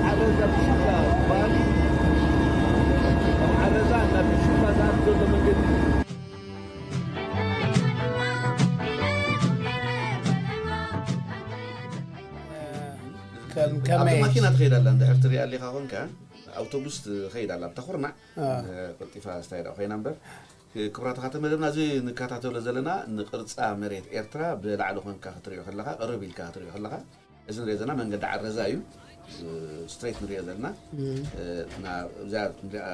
ዓረዛ ብሽላ ባሊ፣ ዓረዛ ናብ ብሽላ ዝኣቱ ዘሎ መንገዲ። ከም ኣብቲ ከመይ? ማኪና ትኸይድ ኣላ፣ እንድሕር ትሪኣ ኣሊኻ ኾንካ፣ ኣውቶቡስ ትኸይድ ኣላ፣ ኣብታ ኩርናዕ፣ አ። እ፣ ቀልጢፋ ስታይ ደኣ ኮይና እምበር፣ ክቡራት ተኸታተልቲ መደብና፣ እዚ ንከታተሎ ዘለና ንቅርጻ መሬት ኤርትራ ብላዕሊ ኮንካ ክትሪኦ ከለኻ፣ ቅርብ ኢልካ ክትሪኦ ከለኻ፣ እዚ ንሪኦ ዘለና መንገዲ ዓረዛ እዩ። እ፣ ስትሬት ንሪኦ ዘለና። እም። እ፣ ና-፣ እዛ ንሪኣ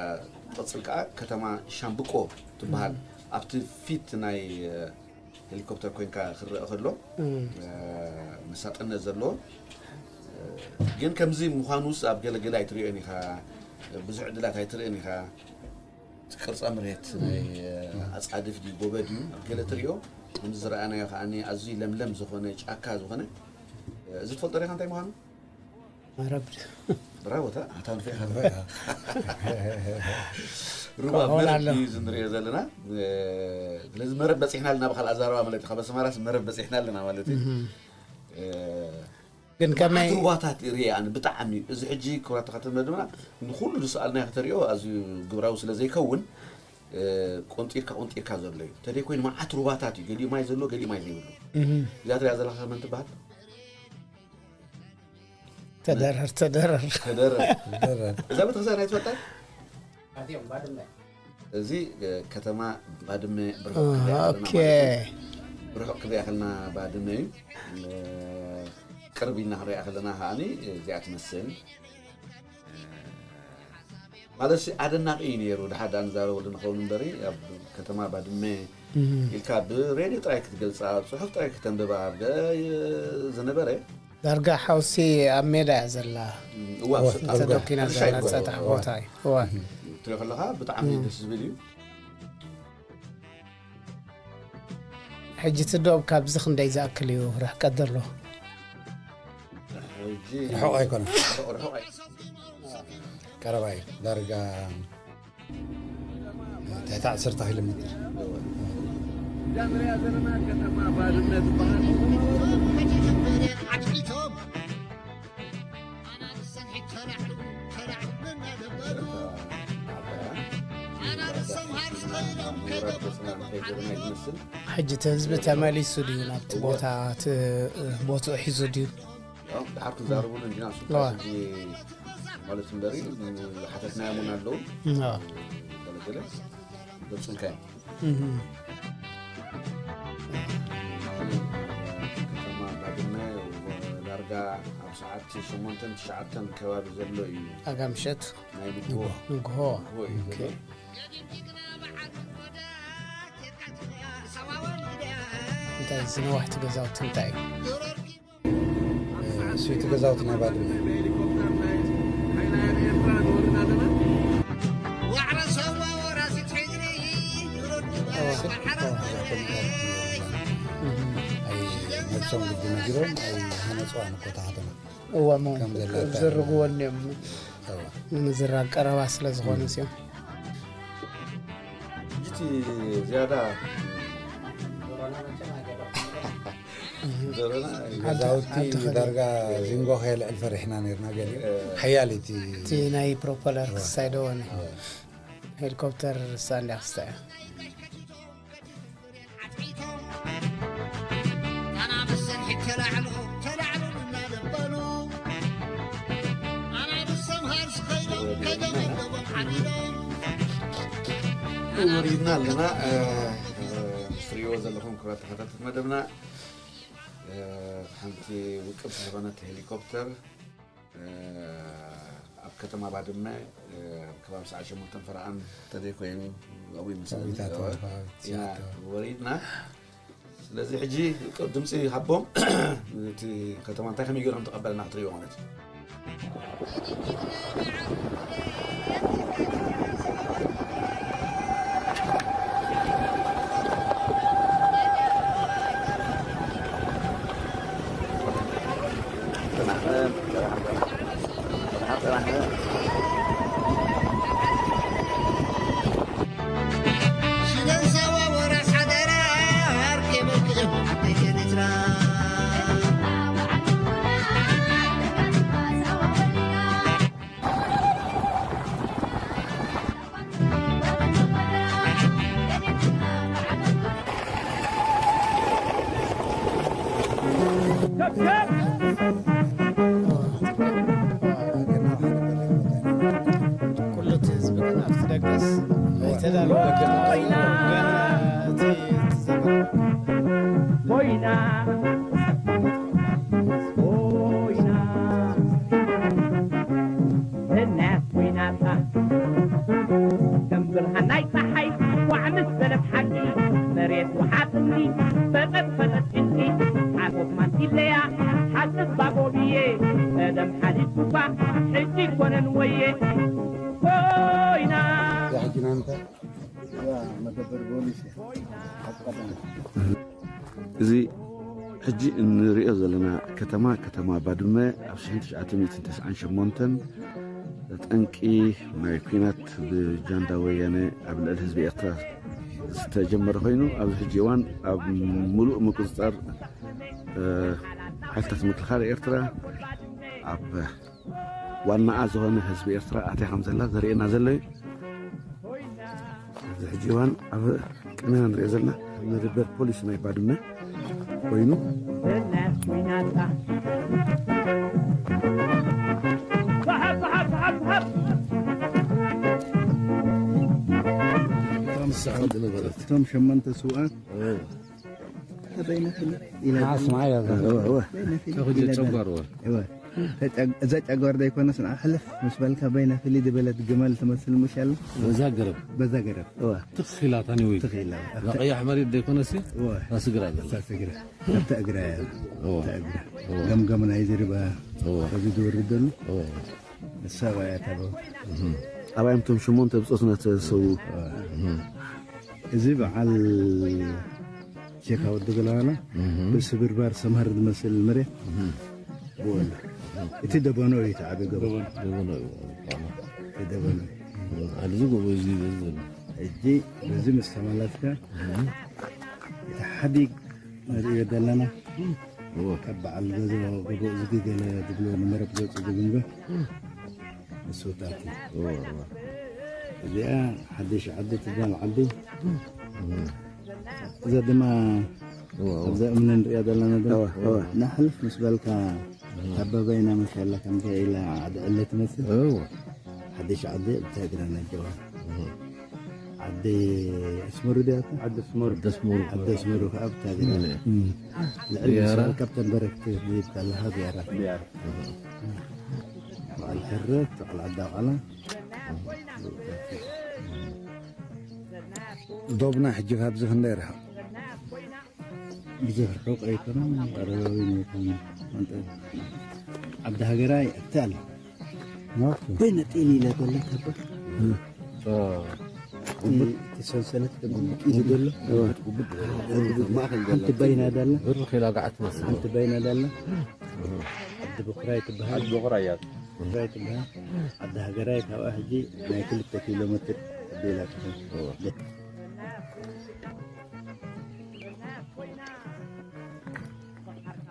ትቕጽል ከኣ ከተማ ሻምብቆ ትበሃል። እም። ኣብቲ ፊት ናይ፣ እ፣ ሄሊኮፕተር ኮይንካ ክረአ ከሎ፣ እም። እ፣ መሳጥነት ዘለዎ። እ፣ ግን ከምዚ ምዃኑስ ኣብ ገለገለ ኣይትሪኦን ኢኻ፣ ብዙሕ ዕድላት ኣይትርእን ኢኻ። እቲ ቅርጻ መሬት ናይ፣ እ፣ ኣጻድፍ ድዩ ጎበ ድዩ ኣብ ገለ ትሪኦ፣ ከምዚ ዝረኣናዮ ከኣ ኣዝዩ ለምለም ዝኾነ ጫካ ዝኾነ፣ እ፣ እዚ ትፈልጦ ዲኻ እንታይ ምዃኑ? መረብ። ብራቮ፣ እታ ኣታ ንፍዕ ኢኻ። ሩባ ከምኡ እውን መረብ ኣሎ። እዩ እዚ ንሪኦ ዘለና። እ፣ ስለዚ መረብ በጺሕና ኣለና ብኻልእ ኣዛረባ ማለት እዩ። ካብ ኣስመራስ መረብ በጺሕና ኣለና ማለት እዩ። እም። እ፣ ግን ከመይ መዓት ሩባታት ርእየ ኣነ ብጣዕሚ። እዚ ሕጂ ክቡራት ተኸታተልቲ መደብና ንኹሉ ዝሰኣልናዮ ከተርእዮ ኣዝዩ ግብራዊ ስለ ዘይከውን፣ እ፣ ቆንጢርካ ቆንጢርካ ዘሎ እዩ። እንተደይ ኮይኑ መዓት ሩባታት እዩ። ገሊኡ ማይ ዘለዎ፣ ገሊኡ ማይ ዘይብሉ። እም። እዛ ትሪኣ ዘለኻ መን ትበሃል? ተደረር፣ ተደረር። ተደረር። ተደረር። እዛ ቤተክርስትያን ኣይትፈልጣን? ኣትዮም ባድመ። እዚ፣ እ፣ ከተማ ባድመ ብርሑቕ እ፣ ክንሪኣ ከለና ኦኬ። ማለት እዩ። ብርሑቕ ክንሪኣ ከለና ባድመ እዩ። እ፣ ቅርብ ኢልና ክንሪኣ ከለና ከኣኒ እዚኣ ትመስል። እ፣ ማለት ሲ ኣደናቂ እዩ ነይሩ። ድሓር ደኣ ንዛረበሉ ንኸውን እምበሪ፣ ኣብ ከተማ ባድመ እም። ኢልካ ብሬድዮ ጥራይ ክትገልጻ፣ ጽሑፍ ጥራይ ክተንብባ ኣብ ገ-፣ ዝነበረ። ዳርጋ ሓውሲ ኣብ ሜዳ እያ ዘላ። እዋ፣ እዋ፣ ስልጣን ተደኪና ሕርሻ ዘላ ይኮነ። ጸጥሕ እዋ። ቦታ እዩ። እዋ። እም። ትሪኦ ከለኻ ብጣዕሚ እም። ደስ ዝብል እዩ። ሕጂ እቲ ዶብ ካብዚ ክንደይ ዝኣክል እዩ ርሕቀት ዘሎ? ሕጂ ርሑቕ ኣይኮነን። ርሑቕ፣ ርሑቕ ኣይ-፣ ቀረባ እዩ። ዳርጋ ትሕቲ ዓሰርተ ኪሎ ሜትር። እዛ ንሪኣ ዘለና ከተማ ባድመ ትበሃል። ሕጂ እቲ ህዝቢ ተመሊሱ ድዩ ናብቲ እወ። ቦታ፣ እቲ ቦትኡ ሒዙ ድዩ? ያው፣ ድሓር ክንዛረበሉ እንዲና፣ እሱ እወ። ሕጂ ማለት እምበሪ፣ ሓተትናዮም እውን ኣለዉ። እወ። ገለ ገለ ይገልጹልካ እዮም። እህ። ከተማ ባድመ ዳርጋ ኣብ ሰዓት ሸሞንተን ትሽዓተን ከባቢ ዘሎ እዩ። ኣጋ ምሸት? ናይ ንግሆ። ንግሆ። ንግሆ እዩ ኦኬ። ዘሎ። እንታይ እዚ ነዋሕቲ ገዛውቲ እንታይ እዩ? ስዊቲ ገዛውቲ ናይ ባድመ። ኣይ፣ ነብሶም ግዲ ነጊሮም፣ ኣይ፣ ሃነፅዋ ንኮታ ከተማ። እዋ፣ እሞ ከም ዘላ ዝርግዎ እኒኦም። እዋ። ንምዝራብ ቀረባ ስለ ዝኾነ እም። ሲኦም። ሕጂ እቲ ዝያዳ ዶሮና ሓንቲ፣ ገዛውቲ ሓንቲ ኸዲ። ዳርጋ ዚንጎ ከየልዕል ፈሪሕና ነርና። ገሊኡ እ። ሓያል እቲ እቲ ናይ ፕሮፐለር እዋ። ክሳይ ደወነ። እዋ። ሄሊኮፕተር እሳ እንዲያ ክስታ እያ። ኣና ብሰንሒት ተላዕሎ፣ ተላዕሎ እናደበሉ። ኣና ብሰምሃር ስኸይዶም፣ ከይዶም፣ ከይዶም ዓሊሎም። ወሪድና ኣለና። እ፣ እ፣ ምስ ትሪእዎ ዘለኹም ክቡራት ተኸታተልቲ መደብና፣ እ፣ ሓንቲ ውቅብቲ ዝኾነት ሄሊኮፕተር፣ እ፣ ኣብ ከተማ ባድመ፣ እ፣ ኣብ ከባቢ ሰዓት ሸሞንተን ፈረቓን እንተዘይኮይኑ፣ ኣብኡ ይመስለኒ። ኣብኡ ኢና ተዋፊ፣ ኢና ተዋፊ። ወሪድና። ስለዚ ሕጂ ድምፂ ሃቦም፣ እቲ ከተማ እንታይ ከመይ ገይሮም ተቐበልና ክትሪኦ ማለት እዩ። ኮይና፣ ኮይና፣ ኮይና፣ እናት ኮይናታ፣ ከም ብርሃን ናይ ጸሓይ፣ ዋዕ ምስ በለት ሓቂ፣ መሬት ወሓጥኒ፣ ፈጠጥ ፈጠጥ ዕንቂ፣ ሓሶት ማንቲለያ፣ ሓቂ ባጎብየ፣ ቀደም ሓሊፉ እኳ፣ ሕጂ ኣይኮነን ወየ። ኮይና። እዛ ሕጂ ናይ ምንታይ? እዛ መደበር ፖሊስ እያ። ኣብ ቀደም። እዚ ሕጂ እንሪኦ ዘለና ከተማ፣ ከተማ ባድመ ኣብ ሽሕን ትሽዓተ ሚእትን ተስዓን ሸሞንተን ጠንቂ ናይ ኲናት ብጃንዳ ወያነ ኣብ ልዕሊ ህዝቢ ኤርትራ ዝተጀመረ ኮይኑ፣ ኣብዚ ሕጂ እዋን ኣብ ምሉእ ምቁጽጻር፣ እ፣ ሓይልታት ምክልኻል ኤርትራ ኣብ ዋናኣ ዝኾነ ህዝቢ ኤርትራ ኣትያ ከም ዘላ ዘርእየና ዘሎ እዩ። ኣብዚ ሕጂ እዋን ኣብ ቅድሜና ንሪኦ ዘለና መደበር ፖሊስ ናይ ባድመ ኮይኑ፣ እቶም ሸሞንተ ስውኣት በይነ ፍልጥ ኢለ ኣስማዕ እያ እዛ። እወ፣ እወ። በይነ ፍልጥ ተኹጀ ኢለ ጨጓር እወ። እወ። ተጨ-፣ እዛ ጨጓር ዘይኮነስ ንዓ ሕልፍ ምስ በልካ በይነ ፍልጥ ዝበለት ግመል ትመስል ምሽ ኣላ? በዛ ገረብ። በዛ ገረብ። እወ። ትኽ ኢላታ ኒው። ትኽ ኢላ። እዛ ቀያሕ መሬት ዘይኮነሲ? እወ። እዛ ስግራ ዘላ። እዛ ስግራ። ኣብታ እግራ እያ። እወ። ኣብታ እግራ። እወ። ገምገም ናይዚ ርባ እወ። ኣብዚ ዝወርድ ዘሎ። እወ። ንሳ እያ እታ ቦታ። እህ። ኣባይ እቶም ሸሞንተ ብጾትና ተሰዉ። እህ። እዚ በዓል ቼካ ወዲ ገለዋና እህ። ብስብርባር ሰምሃር ዝመስል መሬት እህ። ብወሉ። እቲ ደበኖ እዩ እቲ ዓቢ ገበኖ። ደበኖ እዩ። እቲ ደበኖ እዩ። ኣብዚ ጎበዝ እዩ ዘሎ። ሕጂ በዚ ምስ ተመለስካ እህ። እቲ ሓዲግ ንርእዮ ዘለና እወ። ካብ በዓል ገዛ ጎቦ ዝጊ ገለ ዝብሎ ንመረብ ገጹ ዝግንበ እሱታት እዩ። እወ፣ እወ። እዚኣ ሓድሽ ዓዲ ትበሃል ዓዲ። እወ። እዛ ድማ እወ፣ እወ። ኣብዛ እምኒ ንሪኣ ዘለና ድማ እወ፣ እወ። ናሕልፍ ምስ በልካ እወ። ኣበበይና መሻላ ከምዚ ኢላ ዓዲ ዕለ ትመስል። እወ። ሓድሽ ዓዲ ብታይ እግራ ነጀዋ። እወ። ዓዲ ኣስመሩ ድያ እታ? ዓዲ ኣስመሩ። ዓዲ ኣስመሩ። ዓዲ ኣስመሩ ከዓ ብታ እግራ። እም። እም። ልዕሊ ያራ። ምስራቅ ካብተን በረክቲ ዝብል ኣለካ ዝያራ። ዝያራ። በዓል ሕረት፣ በዓል ዓዲ ኣቃላ። ዶብና ሕጂ ካብዚ ክንደይ ርሕቕ? ብዙሕ ርሑቕ ኣይኮነን፣ ቀረባዊ ነው። ኣንተ ዓዲ ሃገራይ እቲ ኣለ። ኦኬ። በይነ ጤል ኢለ ከለካ እኮ። እ። እቲ፣ እቲ ሰንሰለት ጉብጥ ኢሉ ዘሎ። እ። ጉብጥ፣ ጉብጥ፣ ማእከል ዘሎ። ሓንቲ በይና ዳላ። ብርኽ ኢላ ጋዕ ትመስል። ሓንቲ በይና ዳላ። ዓዲ ብኹራይ ትበሃል። ዓዲ ብኹራይ እያ። ብኹራይ ትበሃል። ዓዲ ሃገራይ ካብኣ ሕጂ ናይ ክልተ ኪሎ ሜትር ተበይላ ትኾን። እ።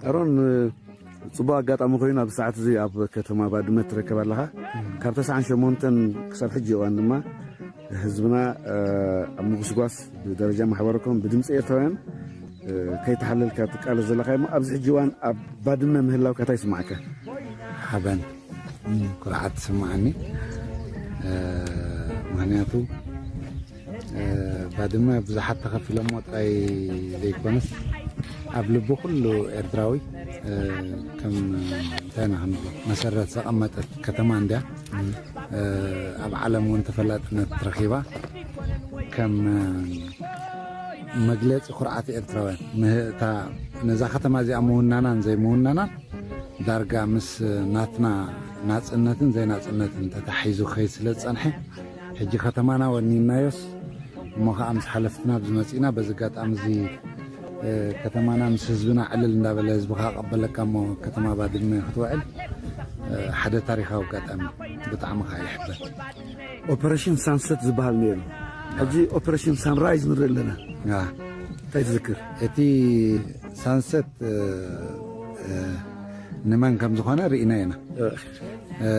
ኣሮን፣ ጽቡቕ ኣጋጣሚ ኮይኑ ኣብዚ ሰዓት እዚ ኣብ ከተማ ባድመ ትርከብ ኣለኻ። ካብ ተስዓን ሸሞንተን ክሳብ ሕጂ እዋን ድማ ህዝብና፣ እ፣ ኣብ ምጉስጓስ ብደረጃ ማሕበረ ኮም ብድምፂ ኤርትራውያን፣ እ፣ ከይተሓለልካ ትቃለስ ዘለኻ እሞ ኣብዚ ሕጂ እዋን ኣብ ባድመ ምህላውካ እንታይ ይስማዓካ? ሓበን፣ እም፣ ኩርዓት ይስምዓኒ። እ፣ ምኽንያቱ እ፣ ባድመ ብዙሓት ተኸፊሎሞ ጥራይ ዘይኮነስ፣ ኣብ ልቢ ኩሉ ኤርትራዊ፣ እ፣ ከም፣ እንታይ ኢና ክንብሎ፣ መሰረት ዘቐመጠት ከተማ እንድያ። እ፣ ኣብ ዓለም እውን ተፈላጥነት ረኺባ፣ ከም፣ እ፣ መግለጺ ኩርዓት ኤርትራውያን፣ ምህእታ ነዛ ከተማ እዚኣ ምውናናን ዘይምውናናን፣ ዳርጋ ምስ ናትና ናጽነትን ዘይናጽነትን ተታሒዙ ክኸይድ ስለ ዝጸንሐ፣ ሕጂ ከተማና ወኒንናዮስ፣ እሞ ኸኣ ምስ ሓለፍትና ኣብዚ መጺእና፣ በዚ ኣጋጣሚ እዚ፣ እ፣ ከተማና ምስ ህዝብና ዕልል እንዳበለ ህዝብኻ ክቕበለካ እሞ ከተማ ባድመ ክትውዕል፣ እ፣ ሓደ ታሪኻዊ ኣጋጣሚ፣ ብጣዕሚ ኸኣ ይሕበን። ኦፐሬሽን ሳንሰት ዝበሃል ነይሩ። ሕጂ ኦፐሬሽን ሳንራይዝ ንርኢ ኣለና። ያ። እንታይ ትዝክር? እቲ ሳንሰት፣ እ፣ እ፣ ንመን ከም ዝኾነ ርኢና ኢና። እ። እ፣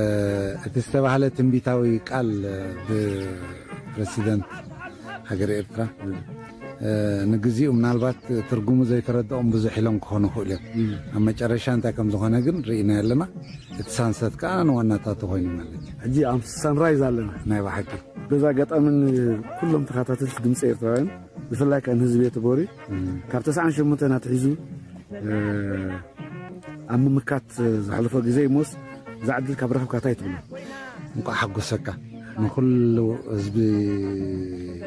እቲ ዝተባህለ ትንቢታዊ ቃል፣ እ፣ ብፕረሲደንት ሃገር ኤርትራ፣ እ፣ ንግዚኡ ምናልባት ትርጉሙ ዘይተረድኦም ብዙሕ ኢሎም ክኾኑ ይኽእሉ እዮም። እም። ኣብ መጨረሻ እንታይ ከም ዝኾነ ግን ርኢና ኣለና። እቲ ሳንሰት ከኣ ንዋናታቱ ኮይኑ ማለት እዩ። ሕጂ ኣብ ሳንራይዝ ኣለና። ናይ ብሓቂ። በዛ ኣጋጣሚ ንኩሎም ተኸታተልቲ ድምፂ ኤርትራውያን፣ ብፍላይ ከኣ ንህዝቢ የተቦሪ፣ ካብ ተስዓን ሸሞንተን ኣትሒዙ፣ እ፣ ኣብ ምምካት ዝሓለፎ ግዜ እሞስ፣ እዛ ዕድል ካብ ረኸብካ እንታይ ትብሎ? እንቋዕ ሓጎሰካ ንኹሉ ህዝቢ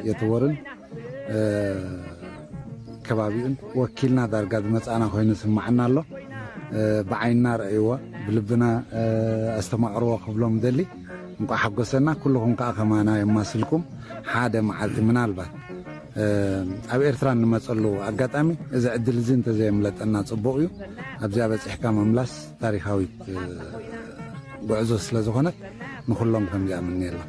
የተቦርን፣ እ፣ ከባቢኡን ወኪልና ዳርጋ ዝመጻና ኮይኑ ስምዓና ኣሎ። እ፣ ብዓይንና ረእይዎ፣ ብልብና፣ እ፣ ኣስተማቕርዎ ክብሎም ደሊ። እንቋዕ ሓጎሰና፣ ኩልኹም ከኣ ከማና የማስልኩም። ሓደ መዓልቲ ምናልባት፣ እ፣ ኣብ ኤርትራ እንመጸሉ ኣጋጣሚ እዚ ዕድል እዚ እንተዘየምለጠና ጽቡቕ እዩ። ኣብዚኣ በጺሕካ ምምላስ ታሪኻዊት፣ እ፣ ጉዕዞ ስለ ዝኾነት ንኹሎም ከምዚኣ ምንየሎም።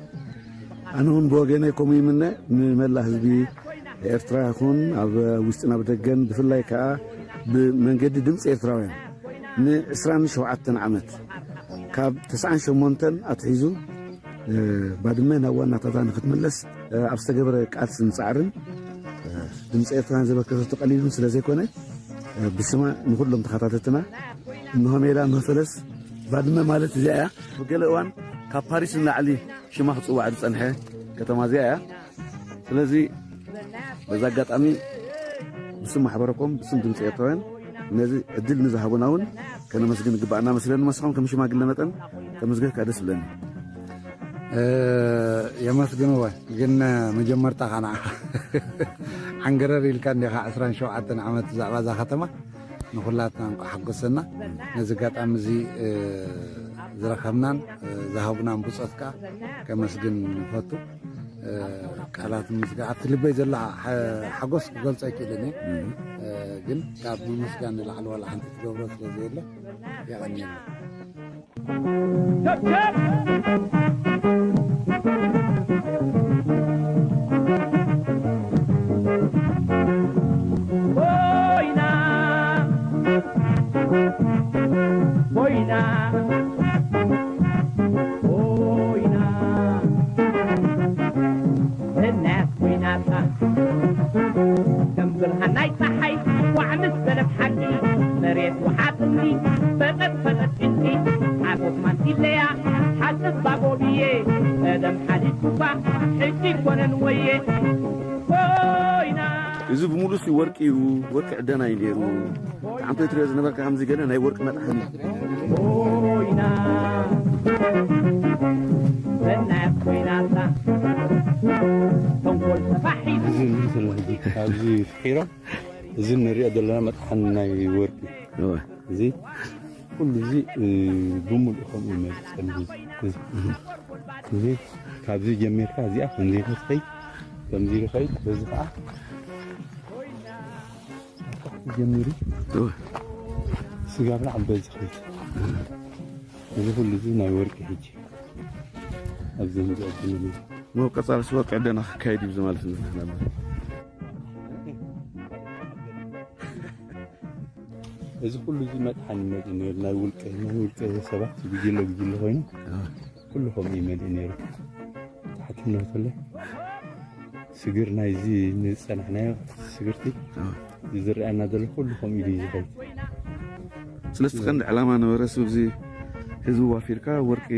ኣነ እውን ብወገነይ ከምኡ ይምነ። ንመላእ ህዝቢ ኤርትራ ይኹን ኣብ ውሽጥን ኣብ ደገን፣ ብፍላይ ከኣ ብመንገዲ ድምፂ ኤርትራውያን ንዕስራን ሸውዓተን ዓመት ካብ ተስዓን ሸሞንተን ኣትሒዙ፣ እ፣ ባድመ ናብ ዋናታታ ንክትምለስ፣ እ፣ ኣብ ዝተገበረ ቃልስን ጻዕርን፣ እ፣ ድምፂ ኤርትራውያን ዘበርከተቶ ቀሊልን ስለ ዘይኮነ፣ እ፣ ብስማ ንኹሎም ተኸታተልትና እንሆ ሜዳ እንሆ ፈለስ። ባድመ ማለት እዚኣ እያ። ብገለ እዋን ካብ ፓሪስ ንላዕሊ ሽማ ክጽዋዕ ዝጸንሐ ከተማ እዚኣ እያ። ስለዚ በዛ ኣጋጣሚ ብስም ማሕበረኮም፣ ብስም ድምፂ ኤርትራውያን ነዚ ዕድል ንዝሃቡና እውን ከነመስግን ይግባኣና መስለኒ። መሳኹም ከም ሽማግለ መጠን ከመስግንካ ደስ ብለኒ። እ፣ የመስግንዎ፣ ግን መጀመርታ ኸኣ ንዓኻ ዓንገረር ኢልካ እንዲኻ ዕስራን ሸውዓተን ዓመት ብዛዕባ እዛ ከተማ ንኹላትና እንቋዕ ሓጎሰና። ነዚ ኣጋጣሚ እዚ፣ እ፣ ዝረኸብናን፣ እ፣ ዝሃቡናን ብጾት ከኣ ከመስግን ይፈቱ። እ፣ ቃላት ምስጋና ኣብቲ ልበይ ዘሎ ሓ-፣ ሓጎስ ክገልጾ ኣይክእልን እየ። እ፣ ግን ካብ ምምስጋን ንላዕሊ ዋላ ሓንቲ ትገብሮ ስለ ዘየለ የቐንየልና። ኮይና፣ ኮይና፣ ኮይና፣ እናት ኮይናታ፣ ከም ብርሃን ናይ ጸሓይ ዋዕ ምስ በለት ሓቂ፣ መሬት ወሓጥኒ፣ ፈጠጥ ፈጠጥ ጭንቂ፣ ሓጎስ ማንቲለያ፣ ሓጽብ ባጎብየ፣ ቀደም ሓሊፍ እኳ፣ ሕጂ ኮነን ወየ። ኮይና። እዚ ብምሉእ ሲ ወርቂ እዩ፣ ወርቂ ዕደና እዩ ነይሩ። ዓንቶ ትሪኦ ዝነበርካ ከምዚ ገለ ናይ ወርቂ መጥሓኒ። ኮይና። በናት ኮይናታ። ተንኮል ተፋሒት። እዚ ምን ስለ ሕጂ ኣብዚ ፍሒሮም እዚ ንሪኦ ዘለና መጥሓኒ ናይ ወርቂ። እወ። እዚ ኩሉ እዚ፣ እ፣ ብምሉእ ከምኡ ይመጽእ። እዚ፣ እዚ፣ እዚ ካብዚ ጀሚርካ እዚኣ ከምዚ ኢሉ ትኸይድ፣ ከምዚ ኢሉ ይኸይድ፣ በዚ ከዓ ጀሚሩ እወ። ስጋብ ላዕሊ በዚ ኸይድ። እዚ ኩሉ እዚ ናይ ወርቂ ሕጂ ኣብዚ ንዘእድን እሞ ቀጻሊ ስወቅ ዕደና ክካየድ እዩ ማለት ነው። እዚ ኩሉ እዚ መጥሓኒ መፂኡ ነይሩ። ናይ ውልቀ፣ ናይ ውልቀ ሰባት ጉጅለ ጉጅለ ኮይኑ ኩሉ ከምኡ ይመልእ ነይሩ። ታሕቲ እንሆ ተሎ ስግር ናይዚ ንዝፀናሕናዮ ስግርቲ እዚ ዝረኣየና ዘሎ ኩሉ ከምኡ ኢሉ እዩ ዝኸይድ። ስለዚ እቲ ቀንዲ ዕላማ ነበረ፣ እዚ ህዝቢ ዋፊርካ ወርቂ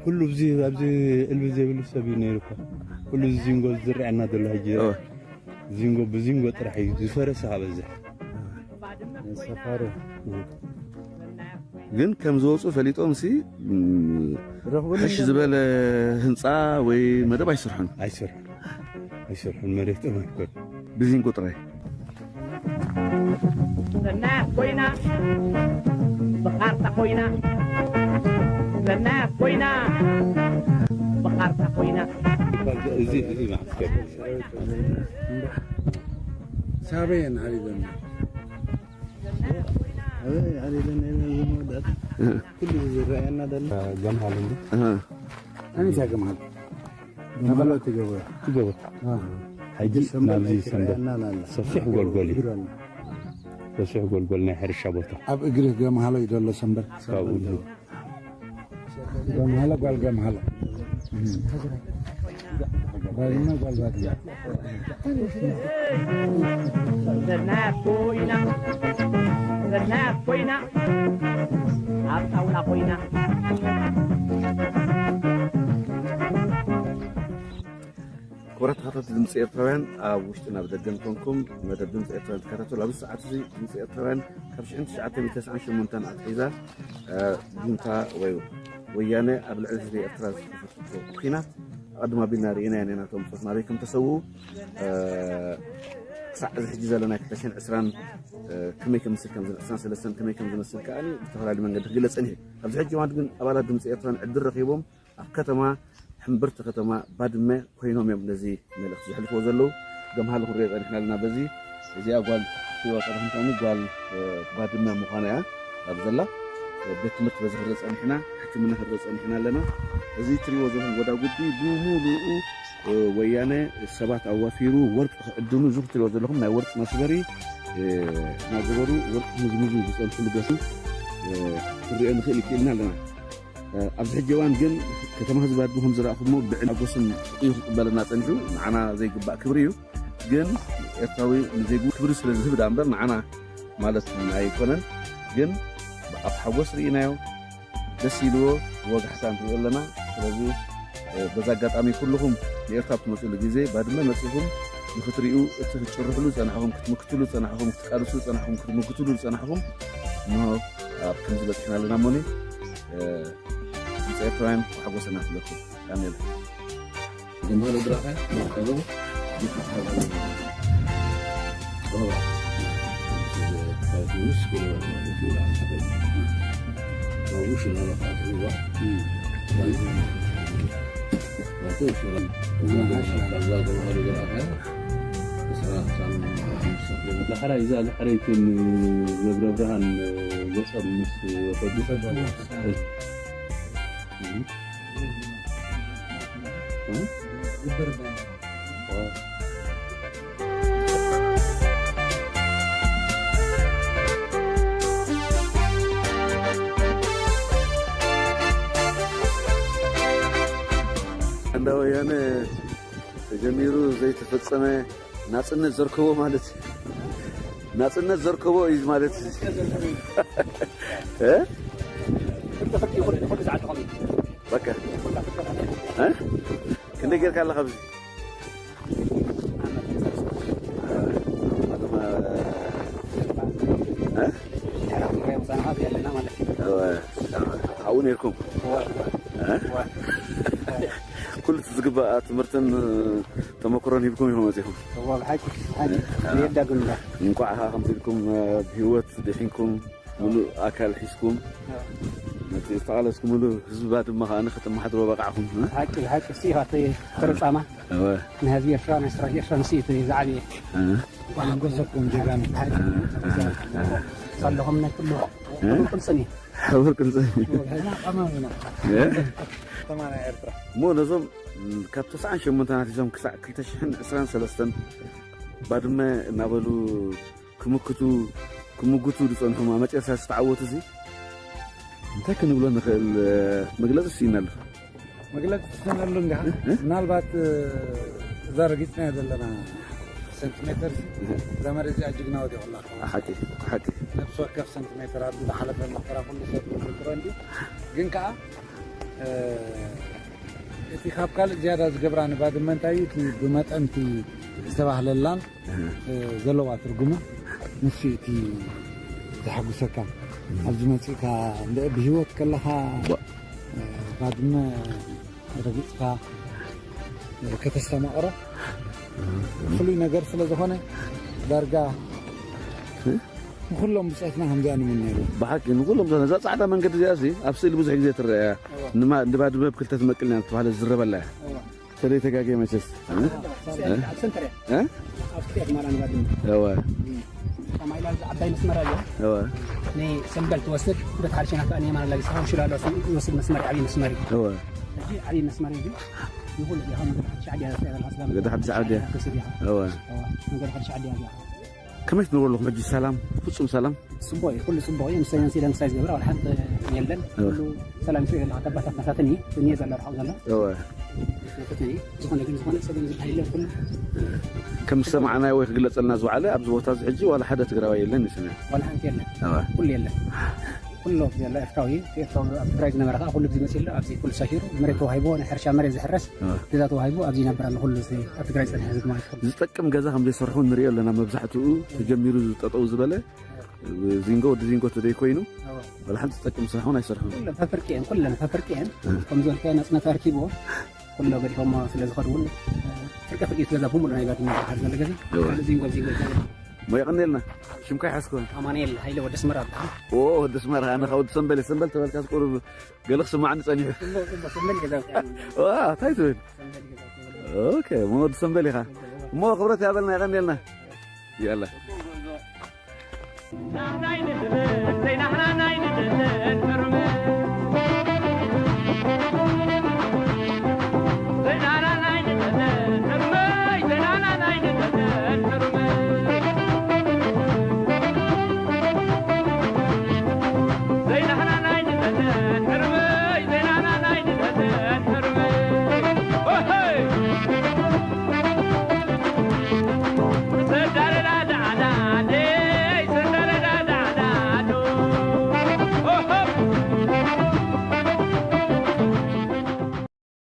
ኩሉ እዚ ኣብዚ እልቢ ዘይብሉ ሰብ እዩ ነይሩ እኮ። ኩሉ እዚ ዚንጎ ዝረኣየና ዘሎ ሕጂ እወ። ዚንጎ ብዚንጎ ጥራሕ እዩ ዝፈረሰ። ካብ በዝሕ ሰፋሪ። ግን ከም ዝወፁ ፈሊጦም ሲ፣ ም፣ ረኽቡኒ ሕሽ ዝበለ ህንፃ ወይ መደብ ኣይስርሑን። ኣይስርሑን። ኣይስርሑን፣ መሬቶም ኣይኮን። ብዚንጎ ጥራይ። ዘናፍ ኮይና፣ ብኻርታ ኮይና፣ ዘናፍ ኮይና፣ ብኻርታ ኮይና። እዚ፣ እዚ ማለት ሳበየን ዓሊበና። ኣበይ ዓሊበና ኢለን ዝመወዳት። ኩሉ ዝረኣየና ደሎ። ገምሃሉ እንዶ። ኣነስ ገምሃሉ። ገምሃሉ ትገብሮ። ትገብሮ። ኣዎ። ሕጂ ሰንበት ናብዚ ኣይትረኣየና ሰንበት። ኣላ። ሰፊሕ ጎልጎል እዩ። ትገብረና። ሰፊሕ ጎልጎል ናይ ሕርሻ ቦታ። ኣብ እግሪ ገምሃሎ እዩ ዘሎ ሰንበት። ካብኡ እዩ። ገምሃሎ ጓል ገምሃሎ። ጓልና ጓል ባድማ። ዘናት ኮይና፣ ዘናት ኮይና፣ ኣብ ጣውላ ኮይና። ክቡራት ተኸታተልቲ ድምፂ ኤርትራውያን፣ ኣብ ውሽጥን ኣብ ደገን ኮንኩም መደብ ድምፂ ኤርትራውያን ትከታተሉ። ኣብዚ ሰዓት እዚ ድምፂ ኤርትራውያን ካብ ሽሕን ትሽዓተ ሚእትን ተስዓን ሸሞንተን ኣትሒዛ፣ እ፣ ጁንታ ወይ ወያነ ኣብ ልዕሊ ህዝቢ ኤርትራ ዝኸፈተቶ ኲናት ኣቐድም ኣቢልና ርኢና ኢና። ናቶም ብጾት ናበይ ከም ተሰውኡ፣ እ፣ ክሳዕ እዚ ሕጂ ዘለና ክልተ ሽሕን ዕስራን፣ እ፣ ከመይ ከም ዝመስል፣ ከም ዕስራን ሰለስተን ከመይ ከም ዝመስል ከኣ ብዝተፈላለዩ መንገዲ ክግለጽ ጸኒሑ። ኣብዚ ሕጂ እዋን ግን ኣባላት ድምፂ ኤርትራን ዕድል ረኺቦም ኣብ ከተማ፣ ሕምብርቲ ከተማ ባድመ ኮይኖም እዮም ነዚ መልእኽቲ ዘሕልፍዎ ዘለዉ። ገምሃሉ ክንሪኦ ጸኒሕና ኣለና። በዚ እዚኣ ጓል ትሪእዋ ዘለኹም ከኣ ጓል፣ እ፣ ባድመ ምዃና እያ። ኣብ ዘላ፣ እ፣ ቤት ትምህርቲ በዚ ክንርኢ ጸኒሕና፣ ሕክምና ክንርኢ ጸኒሕና ኣለና። እዚ ትሪእዎ ዘለኹም ጎዳጉዲ ብምሉኡ፣ እ፣ ወያነ ሰባት ኣዋፊሩ ወርቂ ክዕድኑ፣ እዚ ክትሪእዎ ዘለኹም ናይ ወርቂ መስበሪ፣ እ፣ እናገበሩ ወርቂ ክምዝምዙ ዝጸንሕሉ ቦታ፣ እ፣ ክንሪኦ ንኽእል ክኢልና ኣለና። እ፣ ኣብዚ ሕጂ እዋን ግን ከተማ ህዝቢ ባድመ ከም ዝረኣኹሞ ብዕን ሓጎስን እዩ ክቕበለና ጸኒሑ። ንዓና ዘይግባእ ክብሪ እዩ። ግን ኤርትራዊ ንዜግኡ ክብሪ ስለ ዝህብ ደኣ እምበር ንዓና ማለት ኣይኮነን። ግን ኣብ ሓጎስ ርኢናዮ፣ ደስ ኢልዎ ብወጋሕታ ንሪኦ ኣለና። ስለዚ፣ እ፣ በዚ ኣጋጣሚ ኩልኹም ንኤርትራ ብትመጽሉ ግዜ ባድመ መጺኹም ንኽትሪኡ፣ እቲ ክትጭርሕሉ ዝጸናሕኹም፣ ክትምክትሉ ዝጸናሕኹም፣ ክትቃልሱ ዝጸናሕኹም፣ ክትምክትሉ ዝጸናሕኹም፣ እንሆ ኣብ ከምዚ በጺሕና ኣለና እሞኒ፣ እ፣ ድምፂ ኤርትራውያን ሓጎሰና ትለኩም። ኣሜን። ጀምሃር እድራኸ መርከቡ ይፈታሉ። ዳሕራይ እዛ ዳሕረይትን ገብረ ብርሃን ገጾም ምስ ወሰዱ፣ እንዳ ወያነ ተጀሚሩ ዘይተፈጸመ ናጽነት ዘርከቦ ማለት እዩ። ናጽነት ዘርከቦ እዩ ማለት እዩ። እ? በቃ። እ? ክንደይ ጌርካ ኣለኻ ኣብዚ? እ? ኣብኡ ነይርኩም? እ? ኩሉ እቲ ዝግባእ ትምህርትን ተመክሮን ሂብኩም ኢኹም መጺኹም። እዋ፣ ብሓቂ፣ ብሓቂ። እ? የዳግም እምበር። እንቋዕ ኸዓ ከምዚ ኢልኩም፣ እ፣ ብህይወት ድሒንኩም፣ ሙሉእ ኣካል ሒዝኩም፣ እ። ነቲ ዝተቓለስኩምሉ ህዝቢ ባድመ ኸዓ ከተመሓድሮ በቃዕኹም፣ እ? ብሓቂ፣ ብሓቂ፣ እሱ እዩ እቲ ፍርጻማ። እወ። ናይ ህዝቢ ኤርትራ፣ ናይ ሰራዊት ኤርትራ ንሱ እዩ እቲ ዝዓበየ። እ። እንኳን ሓጎሰኩም ጀጋኑ። እ፣ እ፣ እ። ሳለኹም ናይ ኩሉ እ? ሕቡር ቅልጽም እዩ። ሕቡር ቅልጽም እዩ። እ? ከተማ ናይ ኤርትራ። እሞ ነዞም ካብ ተስዓን ሸሞንተን ኣትሒዞም ክሳዕ ክልተ ሽሕን ዕስራን ሰለስተን ባድመ እናበሉ ክምክቱ፣ ክምጉቱ ዝጸንሑ፣ ኣብ መጨረሻ ዝተዓወቱ እዚ እንታይ ክንብሎ ንኽእል? መግለጺ ስኢና ኣሎ። መግለጺ ስኢና ኣሎ እንዲኻ? እ? እ? ምናልባት፣ እ፣ እዛ ረጊጽናያ ዘለና ሰንቲሜተር እዚ፣ እ። እዛ መሬት እዚኣ ጅግና ወዲቑላ። ሓቂ፣ ሓቂ። ነፍሲ ወከፍ ሰንቲሜተር ኣብ ዝሓለፈ መከራ ኩሉ ሰብ ዝዝክሮ እንድዩ። ግን ከኣ፣ እ፣ እቲ ካብ ካልእ ዝያዳ ዝገብራ ንባድመ እንታይ እዩ? እቲ ብመጠን እቲ ዝተባህለላን፣ እህ። እ፣ ዘለዋ ትርጉምን ንሱ እዩ እቲ ዘሐጉሰካ። እህ። ኣብዚ መጺእካ እንደ ብህይወት ከለኻ፣ ዋ። እ፣ ባድመ ረጊጽካ፣ እ፣ ከተስተማቕሮ እህ። ፍሉይ ነገር ስለ ዝኾነ ዳርጋ እ? ንኹሎም ብጾትና ከምዚኣ ንምነየሎም። ብሓቂ ንኹሎም ብጾትና። እዛ ጻዕዳ መንገዲ እዚኣ ሲ ኣብ ስእሊ ብዙሕ ግዜ ትረአ እያ። እዋ። ንማ-፣ ንባድመ ብክልተ ትመቅል እያ እናተባህለ ዝዝረበላ እያ። እዋ። ተዘይተጋግየ መቸስ። እ? እዋ። እ? ኣብ ሰንተር እያ። እ? ኣብ ትሕቲ እያ ትማል ኣንባድመ። እዋ። እም። ከማይ ኢላ እዛ ዓባይ መስመር ኣላ። እዋ። ንሰምበል ትወስድ፣ በቲ ሓደ ሸነኽ ከኣ ንየማን ኣላጊስኻ ውሽላ ኣሎ፣ ዝወስድ መስመር እዩ፣ ዓብዪ መስመር እዩ። እዋ። ሕጂ ዓብዪ መስመር እዩ፣ ግን ንኹሉ እዚኣ ከም መገዲ ሓድሽ ዓዲ እያ ዘፍርያ ዘላ ስለ መገዲ ሓድሽ ዓዲ እያ። ትወስድ እያ። እዋ። እዋ። መገዲ ሓድሽ ዓዲ እያ እዚኣ። ከመይ ትነብሩ ኣለኹም ሕጂ? ሰላም፣ ፍጹም ሰላም? ጽቡቕ እዩ፣ ኩሉ ጽቡቕ እዩ። ምስ ተመሲለ ምሳይ ዝገብራ ዋላ ሓንቲ የለን። እወ። ኩሉ ሰላም ትሪኦ ኣለኻ፣ ካብ ኣባታት ናታትን እዩ፣ እኒኦ ዘሎ ርሑቕ ዘሎ። እወ። ናታትን እዩ። ዝኾነ ግን ዝኾነ ጸገም ዝበሃል የለን፣ ኩሉ። ከም ዝሰማዕናዮ ወይ ክግለጸልና ዝወዓለ ኣብዚ ቦታ እዚ ሕጂ ዋላ ሓደ ትግራዋይ የለን እዩ ስምዒት። ዋላ ሓንቲ የለን። እወ። ኩሉ የለን። ኩሉ ኣብዚ ዘሎ ኤርትራዊ፣ ኤርትራዊ ኣብ ትግራይ ዝነበረ ከዓ ኩሉ ኣብዚ መፂኡ ኣሎ። ኣብዚ ኩሉ ሰፊሩ፣ መሬት ተዋሂቦ፣ ናይ ሕርሻ መሬት ዝሕረስ ገዛ ተዋሂቦ ኣብዚ ይነብር ኣሎ። ኩሉ እዚ ኣብ ትግራይ ዝፀንሐ ህዝቢ ማለት ኩሉ። ዝጠቅም ገዛ ከም ዘይሰርሑ ንሪኦ ኣለና። መብዛሕትኡ ተጀሚሩ ዝጠጠው ዝበለ ዚንጎ፣ ወዲ ዚንጎ ተደይ ኮይኑ፣ ወላ ሓንቲ ዝጠቅም ስራሕ እውን ኣይሰርሑን። ኩለን ፈፍርቂ እየን፣ ኩለን ፈፍርቂ እየን። ከም ዝበልካዮ ናፅነት ኣርኪብዎ፣ ኩሎ ገዲፎሞ ስለ ዝኸዱ እውን፣ ፍርቂ ፍርቂ ገዛ ብምሉእ ናይ ባድመ ዝበሃል ዘሎ ገዛ፣ እወ። ካልእ ዚንጎ ዚንጎ ዝበሃል። እሞ የቐንየልና። ሽምካ ይሓዝኩ። ኣማኑኤል ሃይለ ወዲ ኣስመራ ይበሃል። ኦ፣ ወዲ ኣስመራ፣ ኣነ ኸዓ ወዲ ሰምበል እየ። ሰምበል ተበልካ ቁሩብ ገለ ክስማዓኒ ጸኒሑ። ጽቡቕ፣ ጽቡቕ፣ ሰምበል ገዛውቲ ኣማኑኤል። ዋ፣ እንታይ ትብል? ሰምበል ገዛውቲ ኣማኑኤል። ኦኬ፣ እሞ ወዲ ሰምበል ኢኻ። እሞ ክብረት ያበልና፣ የቐንየልና። ያላ።